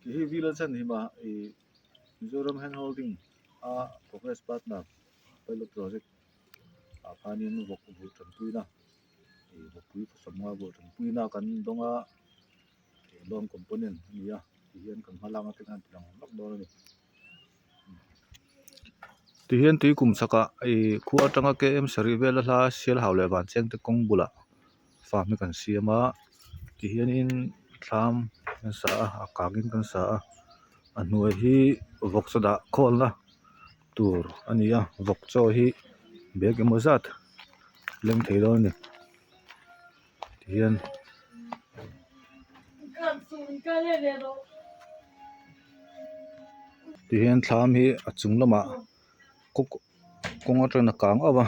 Hi village a ni mah ih Mizoram hand holding a progress partner pilot project ah khanin vawk vulh tanpuina ih vawkpui sawmnga vulh tanpuina kan dawng a ih loan component a ni a tihian kan hma lak na te khan ti lang vak dawn a ni. Tihian tui kum chhakah ih khua atanga km sarih vel a hla sialhau leh vancheng te kawng bulah farm hi kan siam a tihianin thlam kan sa a a kangin kan sa a a hnuai hi vawk chaw dah khawlna tur a ni a vawk chaw hi bag emaw zat leng thei dawn a ni tihian. Tihian thlam hi a chung lamah kawng atangin a kang auh a.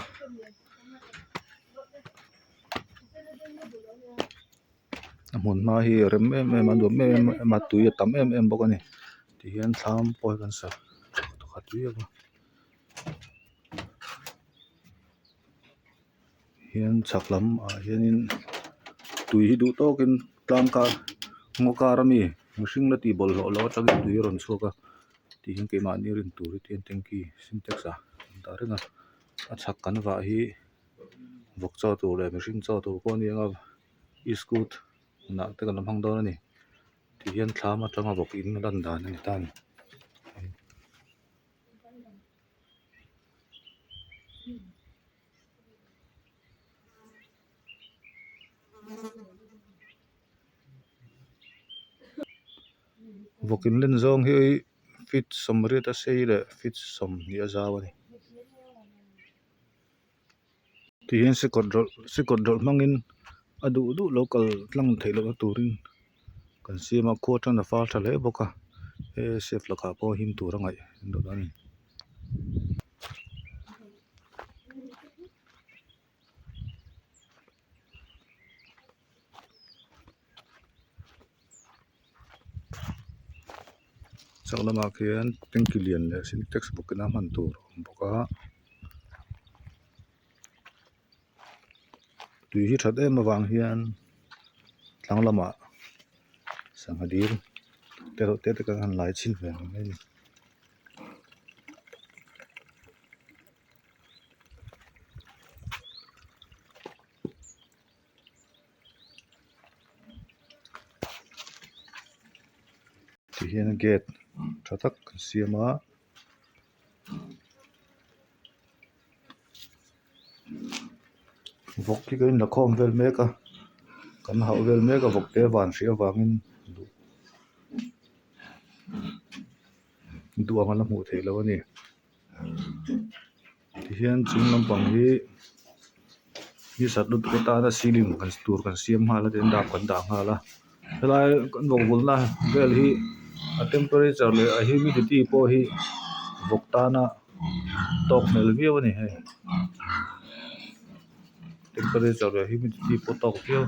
A hmun hma hi a rem em em a nuam em em a tui a tam em em bawk a ni tihian thlam pawh hi kan sa tha khat viau a hian chhak lam ah hianin tui hi duh tawkin tlang kar ngaw kar ami mihring la tih bawlhhlawh loh atangin tui a rawn chhuak a tihian keimahni rin tur hi tihian tanky sintex ah an dah reng a a chhak kan vah hi. Vawk chaw tur leh mihring chaw tur pawh a ni ang a iskut hnah te kan lo hmang dawn a ni tihian thlam atanga vawk in a lan dan a ni ta a ni. Vawk in len zawng hi feet sawmriat a sei leh feet 20 a zau a ni. Tihian sikawt rawlh sikawt rawlh hmangin a duh duh lo kal tlang theih lohna turin kan siam a khua tan a fal tha hle bawk a he safe lakah pawh him tur a ngaih a ni. Chak lamah khian tanky lian leh sintex bawkin a hman tur a awm bawk a tui hi that em avang hian tlang lamah sangha dil te reuh te te kan han lai chhin ve ang mai a ni. Tihian gate tha tak an siam a vawk hi kan inla khawm vel mek a kan hauh vel mek a vawk te van hria avangin duh ang a la hmuh theih loh a ni. Tihian chung lampang hi ni sat lutuk atana ceiling kan tur kan siam nghal a tin dap kan dah nghal a helai kan vawk vulna vel hi a temperature leh a humidity pawh hi vawk tana tawk hmel viau a ni hei temperature leh humidity pawh tawk viau.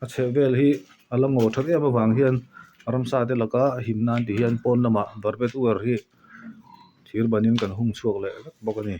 A chheh vel hi a la ngaw that em avang hian ramsa te laka him nan ti hian pawn lamah barbed wire hi thir banin kan hung chhuak leh vek bawk a ni.